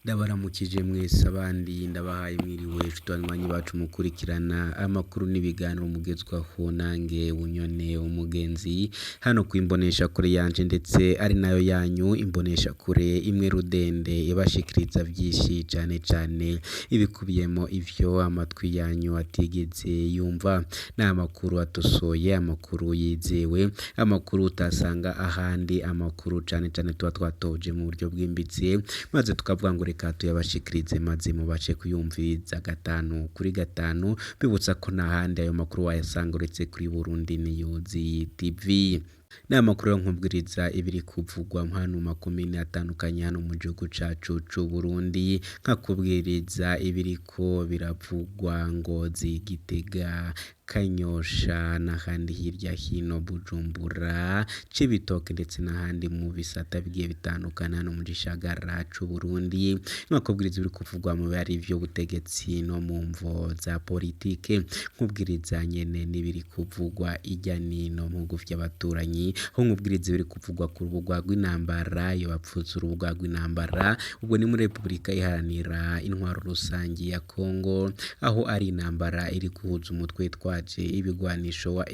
Ndabaramukije mwese abandi ndabahaye mwiriwe nshuti banywanyi bacu mukurikirana amakuru n'ibiganiro mugezwaho nange Bunyone umugenzi hano ku imboneshakure yanje ndetse ari nayo yanyu imboneshakure imwe rudende ibashikiriza vyinshi cane cane ibikubiyemo ivyo amatwi yanyu atigeze yumva. Ni amakuru atosoye, amakuru yizewe, amakuru utasanga ahandi, amakuru cane cane tuba twatoje mu buryo bwimbitse maze tukavuga ngo reka tuyabashikirize maze mubashe kuyumviriza gatanu kuri gatanu, bibutsa ko nta handi ayo makuru wayasanga uretse kuri Burundi News TV. Ni amakuru yo nkubwiriza ibiri kuvugwa hano mu makomine atandukanye hano mu gihugu cacu c'Uburundi, nkakubwiriza ibiriko biravugwa Ngozi, Gitega, Kanyosha n'ahandi hirya hino Bujumbura, Cibitoke ndetse n'ahandi mu bisata bigiye bitandukana hano mu gisagara c'Uburundi, nkakubwiriza ibiri kuvugwa mu bihari vy'ubutegetsi no mu mvo za politike, nkubwiriza nyene n'ibiri kuvugwa irya nino mu bihugu vy'abaturanyi, aho nkubwiriza ibiri kuvugwa ku rubuga rw'intambara, iyo bapfutse urubuga rw'intambara, ubwo ni muri Repubulika Iharanira Intwaro Rusangi ya Kongo, aho ari intambara iri guhuza umutwe witwaje ibigwanisho wa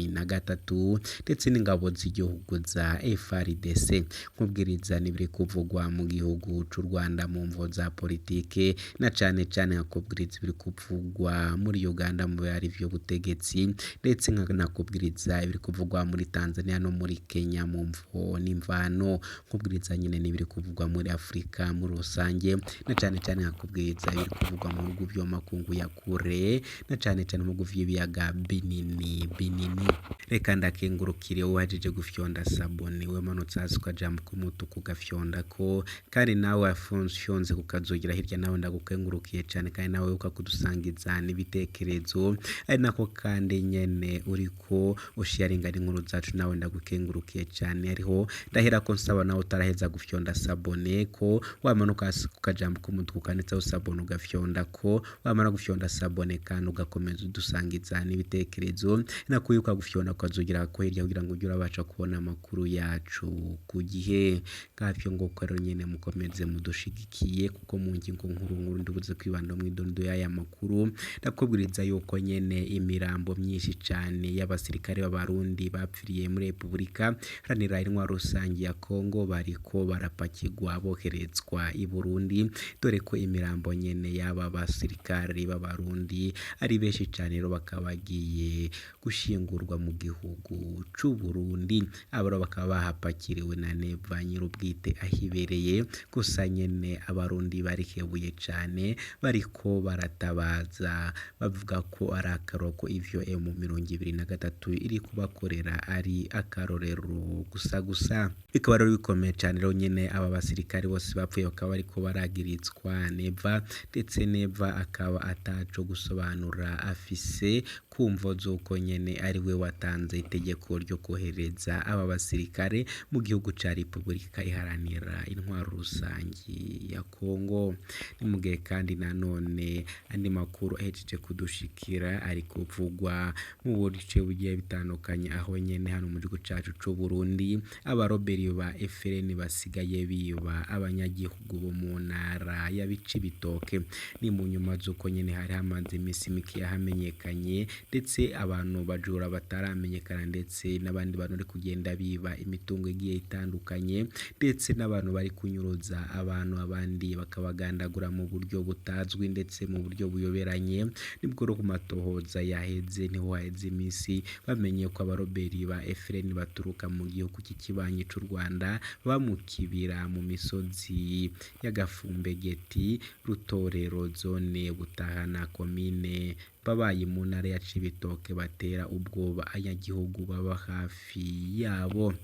M23 ndetse n'ingabo z'igihugu za FARDC. Nkubwiriza n'ibiri kuvugwa mu gihugu c'u Rwanda mu mvo za politike na cane cane nkakubwiriza ibiri kuvugwa muri Uganda mu bihari vy'ubutegetsi ndetse nkanakubwiriza ibiri kuvugwa muri Tanzania no muri Kenya mu mvo n'imvano, nkubwiriza nyene n'ibiri kuvugwa muri Afrika muri rusange na cane cane nkakubwiriza ibiri kuvugwa mu bihugu vyo mu makungu ya kure na cane cane mu bihugu vy'ibiyaga binini binini. Reka ndakengurukire uwahejeje gufyonda sabone, wemanutse hasi ukaja mu kumutuku ugafyondako, kandi nawe wafyonze kukazogira hirya nawe ndagukengurukiye cane, kandi nawe ukakudusangiza n'ibitekerezo, ari nako kandi nyene uriko usharinga n'inkuru zacu nawe ndagukengurukiye cane. Ariho ndaherako nsaba nawe utaraheza gufyonda sabone ko wamanuka hasi ku kajambo k'umutuku kanditseho sabone ugafyondako, wamara gufyonda sabone kandi ugakomeza udusangiza n'ibitekerezo, nako wibuka gufyonda ukazogira ko hirya kugira ngo ujye urabasha kubona amakuru yacu ku gihe. Ngavyo nguko rero nyene mukomeze mudushigikiye kuko mu ngingo nkuru nkuru ndibuze kwibanda mw'idondo y'aya makuru, ndakubwiriza yuko nyene imirambo myinshi cane y'abasirikare b'Abarundi bapfiriye muri Repubulika Iharanira Intwaro Rusangi ya Kongo bariko barapakirwa boherezwa i Burundi, dore ko imirambo nyene y'aba basirikare b'Abarundi ari benshi cane rero bakaba bagiye gushingurwa mu gihugu c'Uburundi. Aba rero bakaba bahapakiriwe na Neva nyir'ubwite ahibereye, gusa nyene Abarundi barikebuye cane bariko baratabaza bavuga ko ari akaroko ivyo M23 iri kubakorera ari akarorero gusa gusa. Bikaba rero bikomeye cane rero nyene aba basirikare bose bapfuye bakaba bariko baragirizwa Neva, ndetse Neva akaba ataco gusobanura afise ku mvo z'uko nyene ari we watanze itegeko ryo kohereza aba basirikare mu gihugu ca Repubulika Iharanira Intwaro Rusangi ya Kongo. Ni mu gihe kandi nanone andi makuru ahejeje kudushikira ari kuvugwa mu bice bigiye bitandukanye, aho nyene hano mu gihugu cacu c'Uburundi abaroberi ba FLN basigaye biba abanyagihugu bo mu ntara ya Cibitoke. Ni mu nyuma z'uko nyene hari hamaze imisi mikeya hamenyekanye ndetse abantu bajura bataramenyekana ndetse n'abandi bantu bari kugenda biba imitungo igiye itandukanye ndetse n'abantu bari kunyuruza abantu abandi bakabagandagura mu buryo butazwi ndetse mu buryo buyoberanye. Nibwo rero ku matohoza yaheze niho haheze imisi bamenye ko abaroberi ba FLN baturuka mu gihugu c'ikibanyi c'u Rwanda baba mu kibira mu misozi y'Agafumbegeti, Rutorero, zone Butahana, komine babaye mu ntara ya Cibitoke batera ubwoba abanyagihugu baba hafi yabo.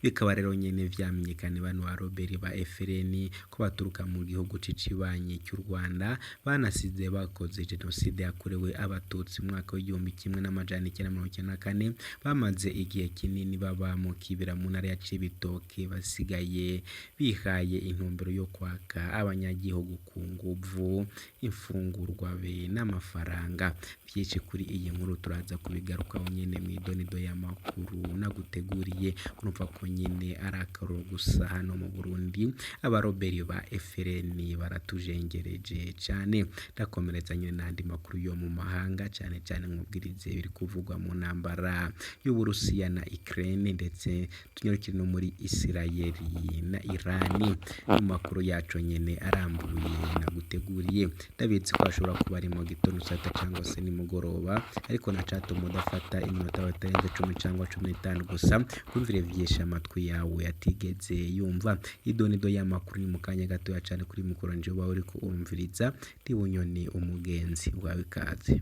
Bikaba rero nyene vyamenyekanye bano baroberi ba FLN ko baturuka mu gihugu c'ikibanyi c'u Rwanda, banasize bakoze jenoside yakorewe Abatutsi mu mwaka w'1994, bamaze igihe kinini baba mu kibira mu ntara ya Cibitoke, basigaye bihaye intumbero yo kwaka abanyagihugu ku nguvu imfungurwa be n'amafaranga. Vyinshi kuri iyi nkuru turaza kubigarukaho nyene mw'idonido y'amakuru naguteguriye. Urumva ko nyene ari akarorero gusa hano mu Burundi abaroberi ba FRN baratujengereje cane. Ndakomereza nyene n'andi makuru yo mu mahanga, cane cane nkubwirize ibiri kuvugwa mu ntambara y'Uburusiya na Ukraine, ndetse tunyarukire no muri Isirayeli na Irani. Mu makuru yacu nyene arambuye naguteguriye, ndabizi ko ashobora kuba ari mu gitondo, saa sita cyangwa se nimugoroba, ariko nacatuma udafata iminota batarenze 10 cyangwa 15 gusa kumvire vyinshi amatwi yawe atigeze yumva. Idonido y'amakuru ni mu kanya gatoya cane kuri mikoro nje uba uriko urumviriza ndi Bunyoni umugenzi wawe, ikaze.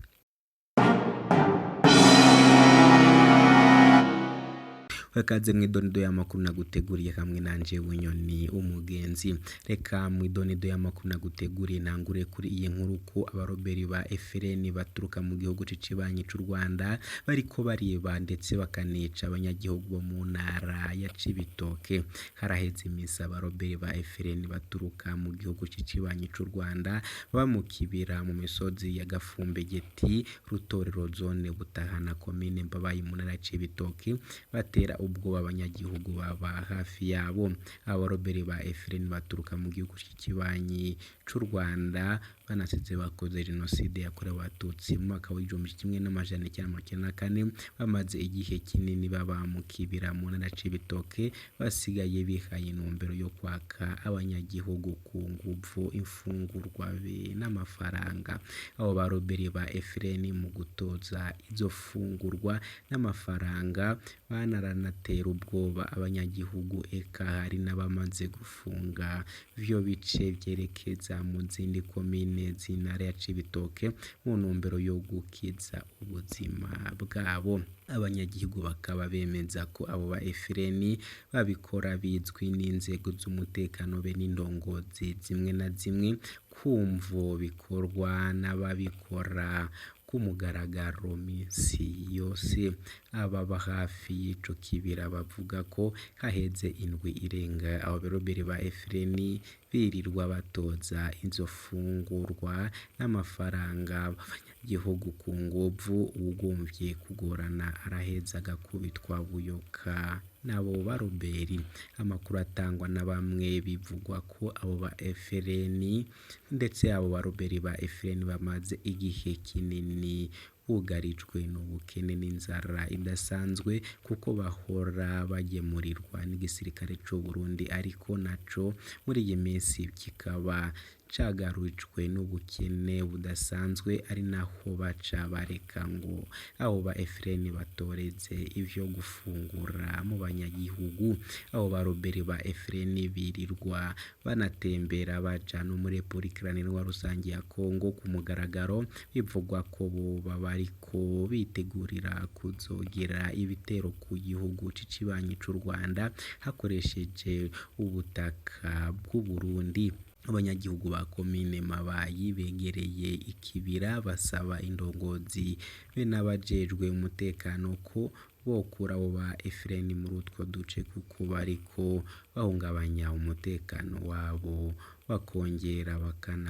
Wakaze mw'idonido y'amakuru naguteguriye hamwe nanje Bunyoni umugenzi. Reka mw'idonido y'amakuru naguteguriye ntangure kuri iyi nkuru ko abaroberi ba FRN baturuka mu gihugu c'ikibanyi c'u Rwanda bariko bariba ndetse bakanica abanyagihugu bo mu ntara ya Cibitoke. Haraheze imisi abaroberi ba FRN baturuka mu gihugu c'ikibanyi c'u Rwanda baba mu kibira mu misozi ya Gafumbegeti, Rutorero, zone Butahana, komine Mbabayi mu ntara ya Cibitoke, batera ubwoba abanyagihugu baba hafi yabo. Abaroberi ba FRN baturuka mu gihugu c'ikibanyi c'u Rwanda banasize bakoze jenoside yakorewe abatutsi mu mwaka w'1994, bamaze igihe kinini baba mu kibira mu ntara ya Cibitoke, basigaye bihaye intumbero yo kwaka abanyagihugu ku nguvu imfungurwa be n'amafaranga. Abo baroberi ba FRN mu gutoza izo fungurwa n'amafaranga banaranatera ubwoba abanyagihugu, eka hari n'abamaze gufunga vyo bice vyerekeza mu zindi komine z'intara ya Cibitoke mu ntumbero yo gukiza ubuzima bwabo. Abanyagihugu bakaba bemeza ko abo ba FRN babikora bizwi n'inzego z'umutekano be n'indongozi zimwe na zimwe, kumvo bikorwa n'ababikora ku mugaragaro minsi yose. Ababa hafi y'ico kibira bavuga ko haheze indwi irenga abo baroberi ba FRN birirwa batoza izo fungurwa n'amafaranga abanyagihugu ku nguvu. Uwugomvye kugorana araheza agakubitwa buyoka n'abo baroberi. Amakuru atangwa na bamwe bivugwa ko abo ba FRN ndetse abo baroberi ba FRN bamaze igihe kinini bugarijwe n'ubukene n'inzara idasanzwe, kuko bahora bagemurirwa n'igisirikare c'u Burundi, ariko naco muri iyi minsi kikaba cagarijwe n'ubukene budasanzwe, ari naho baca bareka ngo abo ba FRN batoreze ivyo gufungura mu banyagihugu. Abo baroberi ba FRN birirwa banatembera baja no muri Republika Iharanira Rusangi ya Kongo ku mugaragaro, bivugwa ko boba bariko bitegurira kuzogira ibitero ku gihugu c'ikibanyi c'u Rwanda hakoresheje ubutaka bw'u Burundi. Abanyagihugu ba komine Mabayi begereye ikibira basaba indongozi be n'abajejwe umutekano ko bokura abo ba FRN muri utwo duce, kuko bariko bahungabanya umutekano wabo, bakongera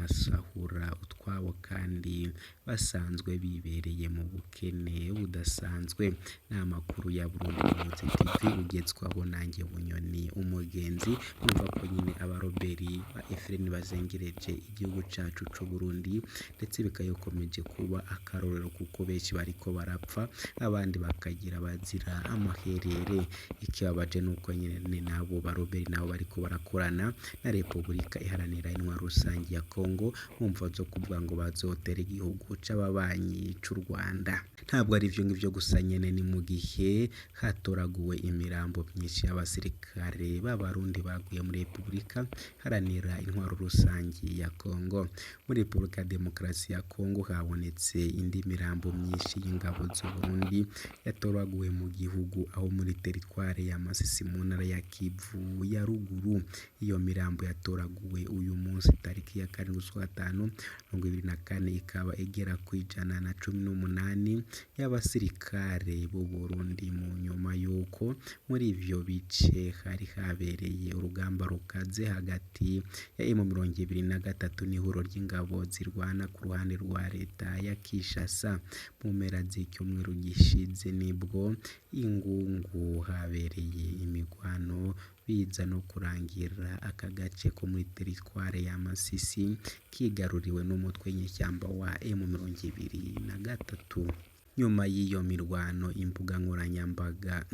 bakanasahura utwabo kandi basanzwe bibereye mu bukene budasanzwe. N'amakuru ya Burundi News TV ugezwaho nanjye Bunyoni umugenzi. Mwumva ko nyine abaroberi ba FRN bazengereje igihugu cacu c'u Burundi, ndetse bikayokomeje kuba akarorero kuko benshi bariko barapfa abandi bakagira bazira amaherere. Ikibabaje nuko nyene nabo baroberi nabo bariko barakorana na Republika Iharanira Intwaro Rusangi ya Kongo mu mvo zo kuvuga ngo bazotera igihugu c'ababanyi c'u Rwanda. Ntabwo ari ivyo ngivyo gusa nyene, ni mu gihe hatoraguwe imirambo myinshi y'abasirikare b'abarundi baguye muri Republika Iharanira Intwaro Rusangi ya Kongo. Muri Republika ya Demokarasi ya Kongo habonetse indi mirambo myinshi y'ingabo z'u Burundi yatoraguwe mu gihugu, aho muri teritware ya Masisi mu ntara ya Kivu ya ruguru. Iyo mirambo yatoraguwe uyu munsi. munsi tariki ya 7 z'ukwa gatanu 2024 ikaba igera ku 118 y'abasirikare b'u Burundi mu nyuma y'uko muri ivyo bice hari habereye urugamba rukaze hagati ya M23 n'ihuriro ry'ingabo zirwana ku ruhande rwa leta ya Kinshasa. Mu mpera z'icyumweru gishize nibwo ingungu habereye imigwano biza no kurangira aka gace ko muri teritware ya Masisi kigaruriwe n'umutwe w'inyeshyamba wa M23. Nyuma y'iyo mirwano imbuga nkoranyambaga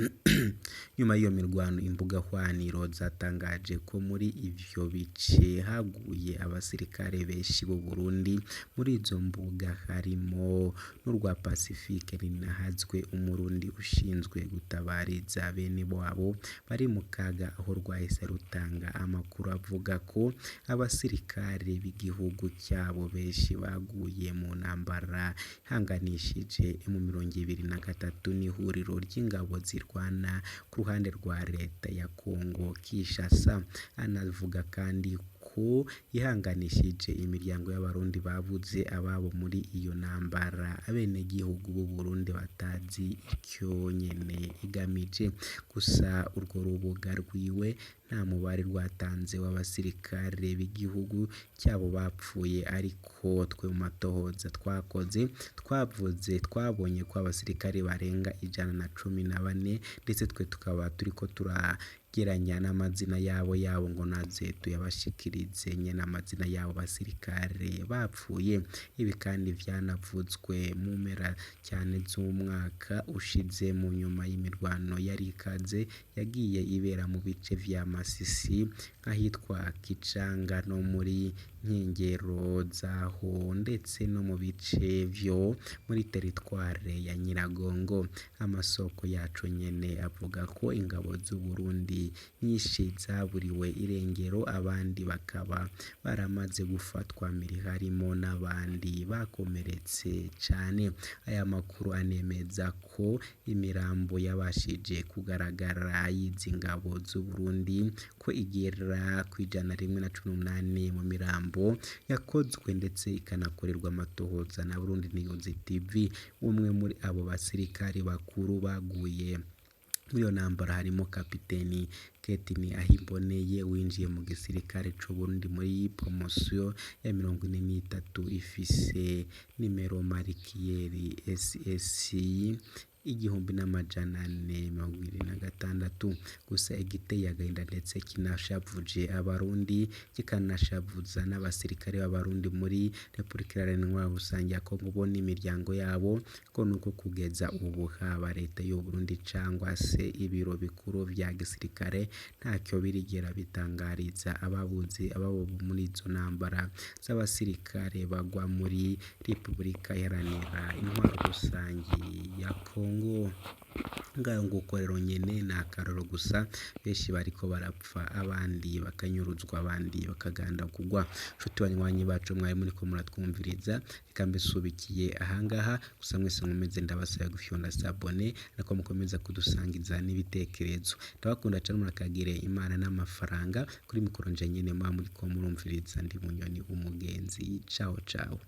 nyuma y'iyo mirwano imbuga hwaniro zatangaje ko muri ivyo bice haguye abasirikare benshi b'u Burundi. Muri izo mbuga harimo n'urwa Pacifique rinahazwe umurundi ushinzwe gutabariza bene wabo bari mu kaga, aho rwahise rutanga amakuru avuga ko abasirikare b'igihugu cyabo benshi baguye mu ntambara ihanganishije M23 n'ihuriro ry'ingabo zirwana ku ruhande rwa leta ya Congo Kinshasa. Anavuga kandi ko yihanganishije imiryango y'abarundi babuze ababo muri iyo ntambara, abenegihugu b'u Burundi batazi icyo nyene igamije. Gusa urwo rubuga rwiwe nta mubare rwatanze w'abasirikare b'igihugu cyabo bapfuye, ariko twe mu matohoza twakoze twavuze twabonye ko abasirikare barenga 114, ndetse twe tukaba turiko turageranya n'amazina yabo ngo naze tuyabashikirize nyene amazina yabo basirikare bapfuye. Ibi kandi vyanavuzwe mu mpera cyane z'umwaka ushize mu nyuma y'imirwano yari ikaze yagiye ibera mu bice vya Masisi nk'ahitwa Kicanga no muri nkengero zaho ndetse no mu bice vyo muri teritware ya Nyiragongo. Amasoko yacu nyene avuga ko ingabo z'u Burundi nyinshi zaburiwe irengero, abandi bakaba baramaze gufatwa mpiri harimo n'abandi bakomeretse cane. Aya makuru anemeza ko imirambo yabashije kugaragara y'izi ngabo z'u Burundi ko igera ku 118 mu mirambo yakozwe ndetse ikanakorerwa amatohoza na Burundi News TV. Umwe muri abo basirikare bakuru baguye muri iyo ntambara harimo kapiteni Ketini Ahimboneye winjiye mu gisirikare c'u Burundi muri promosiyo ya 43 ifise nimero marikiyeri SSC 1426. Gusa igiteye agahinda ndetse kinashavuje abarundi kikanashavuza n'abasirikare b'abarundi muri Repubulika Iharanira Intwaro Rusange ya Kongo bo n'imiryango yabo, ko nuko kugeza ubu haba leta y'u Burundi cangwa se ibiro bikuru vya gisirikare ntacyo birigera bitangariza ababuze ababo muri izo ntambara z'abasirikare bagwa muri Repubulika Iharanira Intwaro Rusange ya Kongo. Ngayo nguko rero nyene ni akarorero gusa, benshi bariko barapfa abandi bakanyuruzwa abandi bakagandagurwa. Nshuti banywanyi bacu mwari muriko muratwumviriza, reka mbisubikiye ahangaha gusa mwese nkomeze ndabasaba gufyonda sabone nako mukomeza kudusangiza n'ibitekerezo. Ndabakunda cane, murakagire Imana n'amafaranga. Kuri mikoro nje nyene muba muriko murumviriza ndi Bunyoni umugenzi. Ciao ciao.